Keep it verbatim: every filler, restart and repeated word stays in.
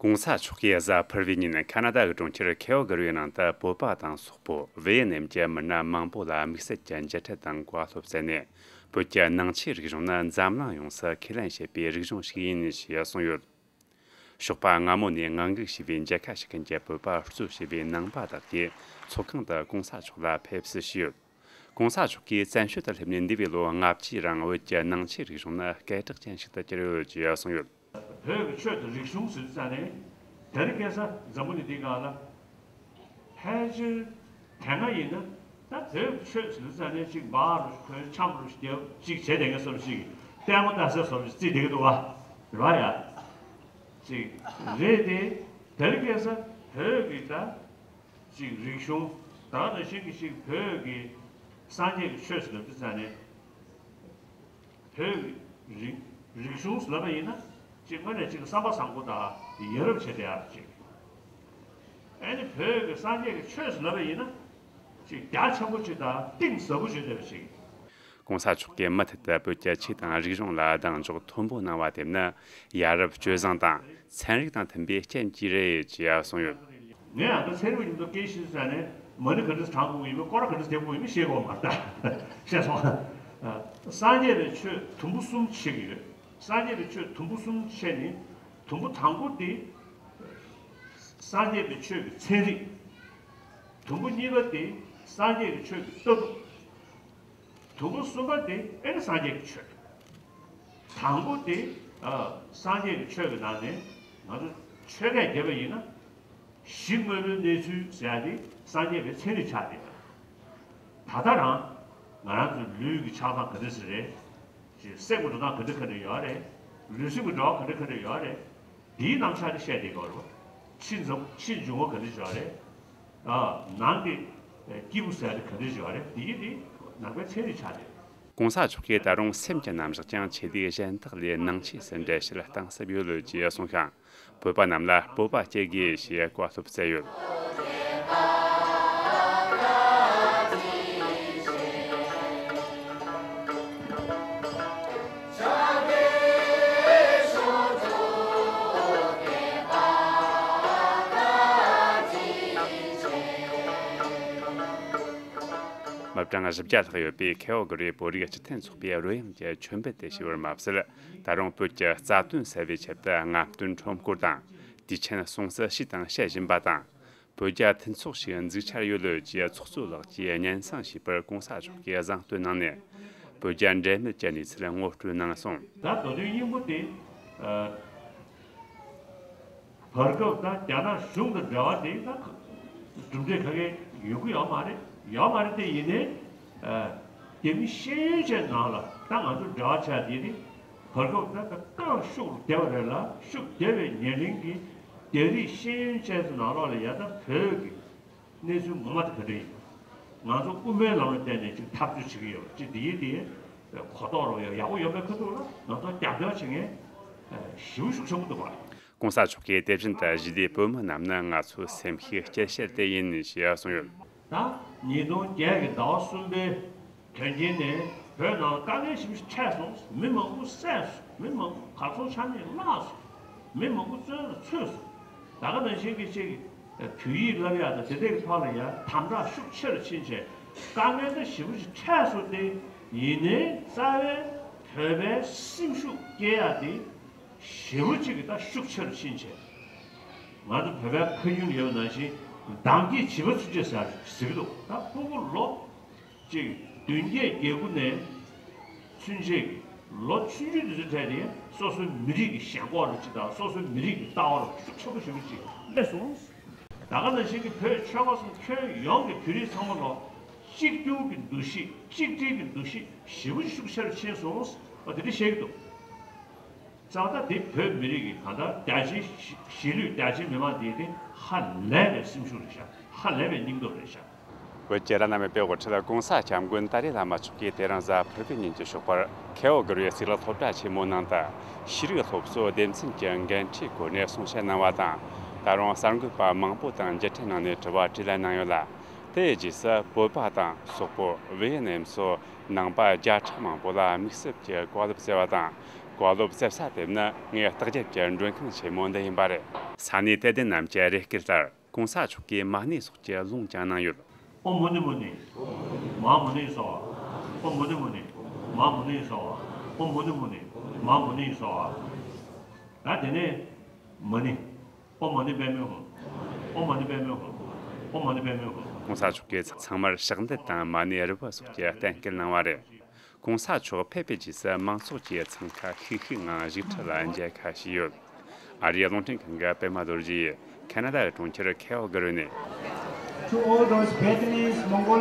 གོང་ས་མཆོག་གིས་གཟའ་ཕུར་བུའི་ཉིན་ཁ་ན་ཌ་གི་གྲོང་ཁྱེར་ཁེ་ཨོ་གྷི་རི་ཡའི་ནང་དུ་བོད་པ་དང་སོག་པོ་ཝེ་ཡེ་ནེམ་གྱི་མི་སྣ་མང་པོ་ལ་དམིགས་བསལ་གྱི་མཇལ་འཕྲད་དང་བཀའ་སློབ་སྩལ་ནས། བོད་ཀྱི་ནང་ཆོས་རིག་གཞུང་ནི་འཛམ་གླིང་ཡོངས་སུ་ཁས་ལེན་བྱེད་པའི་རིག་གཞུང་ཞིག་ཡིན་ཞེས་གསུངས་ཡོད། ཞོགས་པ་སྔ་མོ་ནས་ངང་སྒུག་བྱས་པའི་མཇལ་ཁ་ཞུ་མཁན་གྱི་བོད་པ་གཙོས་བྱས་པའི་ནང་པ་དག་གིས་ཚོགས་ཁང་དུ་གོང་ས་མཆོག་ལ་ཕེབས་བསུ་ཞུས་ཡོད། གོང་ས་མཆོག་གིས་བཙན་བྱོལ་དུ་སླེབས་ནས་འདས་པའི་ལོ་ལྔ་བཅུའི་རིང་བོད་ཀྱི་ནང་ཆོས་རིག་གཞུང་ནི་སྐད་གྲགས་ཅན་ཞིག་ཏུ་གྱུར་ཡོད་ཅེས་གསུངས་ཡོད། བོད་ཀྱི་ཆོས་དང་རིག་གཞུང་ཟེར་དུས་ཙང་ནས། དེ་རིང་ཁ་སང་འཛམ་བུ་གླིང་འདིའི་སྒང་ལ་ཕལ་ཆེར་དེ་སྔ་ཡིན་ན། ད་བོད་ཀྱི་ཆོས་ཟེར་དུས་ཙང་ནས་ཅིག་འབའ་རུ་ཁོའི་འཆམ་རུ་རྒྱབ་ཅིག་བྱས་བསྡད་མཁན་བཟོ་འདྲ་ཞིག་ལྟད་མོ་ལྟ་ས་བཟོ་འདྲ་ཅིག་བརྩིས་བསྡད་ཀྱི་འདུག་བ། རེད་བ་ཡ། ཅིག་རེད་དེ། དེ་རིང་ཁ་སང་བོད་ཀྱི་ད་ཅིག་རིག་གཞུང་ད་ག་ནང་བཞིན་གྱི་ཅིག་བོད་ཀྱི་སངས་རྒྱས་ཀྱི་ཆོས་ཟེར་ལབ་དུས་ཙང་ནས། བོད་ཀྱི་རིག་རིག་གཞུང་ཟེར་ལབ་པ་ཡིན་ན། ཅིག་དངོས་གནས་ཅིག་བསམ་པ་བཟང་པོ་དང་ཡ་རབས་བྱས་བསྡད་ཡག་ཅིག་ཨ་ནི་བོད་ཀྱི་སངས་རྒྱས་ཀྱི་ཆོས་ཟེར་ལབ་པ་ཡིན་ན། ཅིག་རྒྱ་ཆེན་པོ་ཅིག་དང་གཏིང་ཟབ་པོ་ཅིག་བསྡད་པ་ཅིག་གོང་ས་མཆོག་གིས་མུ་མཐུད་དུ་བོད་ཀྱི་ཆོས་དང་རིག་གཞུང་ལ་གདེང་འཇོག་མཐོན་པོ་གནང་བ་དེ་ནི་ཡ་རབས་སྤྱོད་བཟང་དང་ཚན་རིག་དང་མཐུན་པའི་རྐྱེན་གྱིས་རེད་ཅེས་གསུངས་ཡོད། ངས་ཨ་ད་ཚན་རིག་ཉིན་ཐོ་སྐད་ཤེས་ས་ནས་མ་ཎི་ག་འདྲ་བགྲང་དགོས་ཡིན་མིན། སྐོར་ར་ག་འདྲ་འདེབས་དགོས་ཡིན་མིན་ཤེས་དགོས་མ་རེད་ད། ཤེས་སོང་། སངས་རྒྱས་པའི་ཆོས་དུམ་བུ་གསུམ་ཕྱེ་གི་ཡོད། སངས་རྒྱས་པའི་ཆོས་དུམ་བུ་གསུམ་ཕྱེ་ནི། དུམ་བུ་དང་པོ་དེ། སངས་རྒྱས་པའི་ཆོས་ཀྱི་ཚན་རིག་དུམ་བུ་གཉིས་པ་དེ། སངས་རྒྱས་ཀྱི་ཆོས་ཀྱི་ལྟ་གྲུབ། དུམ་བུ་གསུམ་པ་དེ་ཨེ་ནི་སངས་རྒྱས་ཀྱི་ཆོས། དང་པོ་དེ། ཨ། སངས་རྒྱས་ཀྱི་ཆོས་ཀྱི་ནང་ནས་ང་ཚོ་ཆོས་སྐད་བརྒྱབ་པ་ཡིན་ན། གཞི་དངོས་པོའི་གནས་ཚུལ་ཟེར་ཡ་དེ་སངས་རྒྱས་པའི་ཚན་རིག་ཆགས་བསྡད་ཡོད། ད་ལྟ་རང་ང་རང་ཚོའི་ལུས་ཀྱི་ཆགས་སྟངས་ག་འདྲ་ཞིག་རེད། ཅེས་སེམས་ཀྱི་འགྲོ་སྟངས་ག་འདྲ་ག་འདྲ་ཡོད་རེད། ལུས་སེམས་ཀྱི་འབྲེལ་བ་ག་འདྲ་ག་འདྲ་ཡོད་རེད། དེའི་རྣམ་གཞག་དེ་བཤད་བསྡད་ཀྱི་ཡོད་རེད། ཕྱི་འཛོམས་ཕྱི་འབྱུང་བ་ག་འདྲ་ཞིག་ཡོད་རེད། ཨ། ནང་གི་སྐྱེས་བུ་ཟེར་དེ་ག་འདྲ་ཞིག་ཡོད་རེད། དེ་ཡི་དེ་ནང་པའི་ཚན་རིག་ཆགས་བསྡད་ཡོད། གོང་ས་མཆོག་གིས་ད་རུང་སེམས་ཀྱི་རྣམ་གཞག་ཀྱང་ཆེ་དུས་གཞན་དག་ལས་ནང་ཆོས་སུ་འགྲེལ་བཤད་གཏིང་ཟབ་ཡོད་ལོས་ཀྱིས་གསུངས་ཤིང་། བོད་པ་རྣམས་ལ་སྤོབས་པ་སྐྱེ་དགོས་ཞེས་བཀའ་སློབ་སྩལ་ཡོད། མི་གྲངས་བཞི་བརྒྱ་ལྷག་ཡོད་པའི་ཁེ་ཨོ་གྷི་རི་བོད་རིགས་སྤྱི་མཐུན་ཚོགས་པའི་རོལ་དབྱངས་ཀྱི་མཆོད་འབུལ་དེ་ཞུ་བར་མ་ཟད། ད་རུང་བོད་ཀྱི་རྩ་དོན་གསལ་བའི་ཆེད་དུ་རྔམ་སྟོན་ཁྲོམ་སྐོར་དང་། དུས་ཆེན་སྲུང་བརྩི་ཞུས་དང་བྱེད་བཞིན་པ་དང་། བོད་རྒྱ་མཐུན་ཚོགས་ཤིག་འཛུགས་འཆར་ཡོད་ལོས་ཀྱི་ཚོགས་གཙོ་ལགས་ཀྱིས་སྙན་སེང་ཞུས་པར་གོང་ས་མཆོག་གིས་བཟང་བསྟོད་གནང་ནས། བོད་རྒྱ་འབྲེལ་མོལ་གྱི་གནས་ཚུལ་ངོ་སྤྲོད་གནང་སོང་། ད་མདོ་དོན་སྙིང་པོ་དེ། ཨ། བར་སྐབས་ད་རྒྱ་ནག་གཞུང་དང་འབྲེལ་བ་དེ་ད་གྲུབ་འབྲས་ག་གེ་ཡོང་གི་ཡོད་མ་རེད། ཡོད་མ་རེད་དེ། ཡིན་ནའི། ཨ། རྒྱ་མི་ཤེས་ཡོན་ཅན་ནང་ལ་ད་ང་ཚོ་འབྲེལ་བ་བྱས་དེ་རིང་བར་སྐབས་ད་ད་གང་ཤུགས་བསྡད་པ་རེད་ལ། ཤུགས་བསྡད་པའི་ཉེ་རིང་གི་རྒྱ་རིགས་ཤེས་ཡོན་ཅན་ཚོ་ནང་ལོགས་ལ་ཡ་ད་བོད་ཀྱི་གནས་ཚུལ་ངོ་མ་དེ་ག་འདྲ་ཡིན། ང་ཚོ་དབུ་མའི་ལམ་ལ་བརྟེན་ནས་ཅིག་འཐབ་རྩོད་བྱེད་ཀྱི་ཡོད་པ་ཅིག་འདི་ཡིན་དེ། གོ་རྟོགས་རོགས་ཡག་པོ་ཡོད་པའི་ཁ་ཐུག་ལ་ང་ཚོ་རྒྱབ་སྐྱོར་བྱེད་མཁན་ཞེ་པོ་ཤུགས་ཆེན་པོ་འདུག་པ། གོང་ས་མཆོག་གིས་དེ་བཞིན་དུ་གཞིས་ལུས་བོད་མི་རྣམས་ནི་ང་ཚོའི་སེམས་ཤུགས་སྐྱེད་བྱེད་དེ་ཡིན་ཞེས་གསུངས་ཡོད། ད་ཉིས་སྟོང་བརྒྱད་ཀྱི་ཟླ་བ་གསུམ་པའི་དོན་རྐྱེན་ནས་བོད་ནང་དཀའ་ངལ་ཞེ་པོ་ཞིག་འཕྲད་སོང་། མི་མང་པོ་བསད་སོང་། མི་མང་པོ་གར་སོང་ཆ་མེད་བརླགས་སོང་། མི་མང་པོ་བཙོན་ལ་ཚུད་སོང་། ད་ག་ནང་བཞིན་གྱི་ཅིག་བོད་ཡིག་བསླབ་ཡག་དང་དེ་འདྲའི་ཐོག་ལ་ཡང་དམ་དྲག་ཤུགས་ཆེ་རུ་ཕྱིན་བྱས་དཀའ་ངལ་ད་ཞེ་པོ་ཞིག་འཕྲད་སོང་སྟེ། ཡིན་ནའི་རྩ་བའི་བོད་པའི་སེམས་ཤུགས་སྐྱེད་ཡག་དེ་ཞེ་པོ་ཅིག་གི་ད་ཤུགས་ཆེ་རུ་ཕྱིན་བྱས། ང་ཚོ་བོད་པའི་ཁ་རྒྱུན་ཡོད་པ་ནང་བཞིན་འདམ་སྐྱེས་བྱིས་པ་ཚུན་ཆད་ཟེར་ཟེར་གྱི་འདུག་ད་ཕྲུ་གུ་ལོ་གཅིག་བདུན་བརྒྱད་བརྒྱད་དགུ་ནས་ཚུན་ཆད་ཀྱི་ལོ་ཆུང་ཆུང་དེ་ཚོའི་གྲས་དེ་སོ་སོའི་མི་རིགས་ཀྱི་ཞེན་ཁོག་ལ་ཅིག་དང་། སོ་སོའི་མི་རིགས་ཀྱི་ལྟ་བ་ལ་ཤུགས་ཆེན་པོ་ཞེ་པོ་ཅིག་སླེབས་སོང་། ད་ག་ནང་བཞིན་གྱི་བོད་ཆོལ་ཁ་གསུམ་ཁྱོན་ཡོངས་ཀྱི་བོད་རིགས་ཚང་མ་ལ་གཅིག་གྱུར་གྱི་འདུ་ཤེས། གཅིག་སྒྲིལ་གྱི་འདུ་ཤེས་ཞེ་པོ་ཅིག་ཤུགས་ཆེ་རུ་ཕྱིན་སོང་། འོ་དེ་འདྲ་བཤད་ཀྱི་འདུག་རྩ་བ་ད་དེ་བོད་མི་རིགས་ཀྱི་གང་ལྟར་རྒྱ་ཆེའི་གཞིས་གཞིས་ལུས་རྒྱ་ཆེའི་མི་མང་དེའི་སྟེང་ཧ་ལས་པའི་སེམས་ཤུགས་རེད་ཤག་ཧ་ལས་པའི་སྙིང་སྟོབས་རེད་ཤག་བོད་ཀྱི་ར་ན་མེད་པའི་དབུ་ཁྲིད་གོང་ས་སྐྱབས་མགོན་ཏཱ་ལའི་བླ་མ་མཆོག་གིས་དེ་རིང་གཟའ་ཕུར་བུའི་ཉིན་གྱི་ཞོགས་པར་ཁེ་ཨོ་གྷི་རི་ཡའི་གཙུག་ལག་སློབ་གྲྭ་ཆེན་མོའི་ནང་དུ་ཤེས་རིག་སློབ་གསོ་སྡེ་ཚན་གྱི་འགན་འཁྲིའི་སྒོ་ནས་གསུང་བཤད་གནང་བ་དང་། ད་རུང་གསར་འགོད་པ་མང་པོ་དང་མཇལ་འཕྲད་གནང་ནས་དྲི་བ་དྲིས་ལན་གནང་ཡོད་ལ། དེའི་རྗེས་སུ་བོད་པ་དང་སོག་པོ་ཝེ་ཡེ་ནེམ་སོགས་ནང་པ་བརྒྱ་ཕྲག་མང་པོ་ལ་དམིགས་བསལ་གྱི་བཀའ་སློབ་སྩལ་བ་དང་། བ་ལོ་བཙལ་ས་དེ་ནི་ངའི་ལྟག་རྒྱབ་ཀྱི་མགྲོན་ཁང་ཆེན་མོ་འདི་ཡིན་པ་རེད། ས་གནས་དད་ལྡན་རྣམས་ཀྱི་རེ་སྐུལ་ལྟར། གོང་ས་མཆོག་གིས་མ་ཎི་སོགས་ཀྱི་ལུང་བསྟན་གནང་ཡོད། ཨོཾ་མུ་ནི་མུ་ནི། མ་ཧཱ་མུ་ནི་སྭཱ་ཧཱ། ཨོཾ་མུ་ནི་མུ་ནི། མ་ཧཱ་མུ་ནི་སྭཱ་ཧཱ། ཨོཾ་མུ་ནི་མུ་ནི། མ་ཧཱ་མུ་ནི་སྭཱ་ཧཱ། ད་དེ་ནས་མུ་ནི། ཨོཾ་མུ་ནི་པདྨེ་ཧཱུྃ། ཨོཾ་མུ་ནི་པདྨེ་ཧཱུྃ། ཨོཾ་མུ་ནི་པདྨེ་ཧཱུྃ། གོང་ས་མཆོག་གིས་ཚང་མར་ཕྱག་མདུད་དང་མ་ཎི་རིལ་བུ་སོགས་ཀྱི་རྟེན་སྐུལ་གནང་བ་རེད། གོང་ས་མཆོག་ཕེབས་པའི་རྗེས་སུ་མང་ཚོགས་ཀྱིས་འཚང་ཁ་ཤིག་ཤིག་ངང་བཞུགས་ཁྲི་ལ་མཇལ་ཁ་ཞུས་ཡོད། ཨ་རིའི་རླུང་འཕྲིན་ཁང་གི་པད་མ་རྡོ་རྗེ་ཡིས་ཁ་ན་ཌ་གྲོང་ཁྱེར་ཁེ་ཨོ་གྷི་རི་ནས། To all those Bhutanese, Mongolian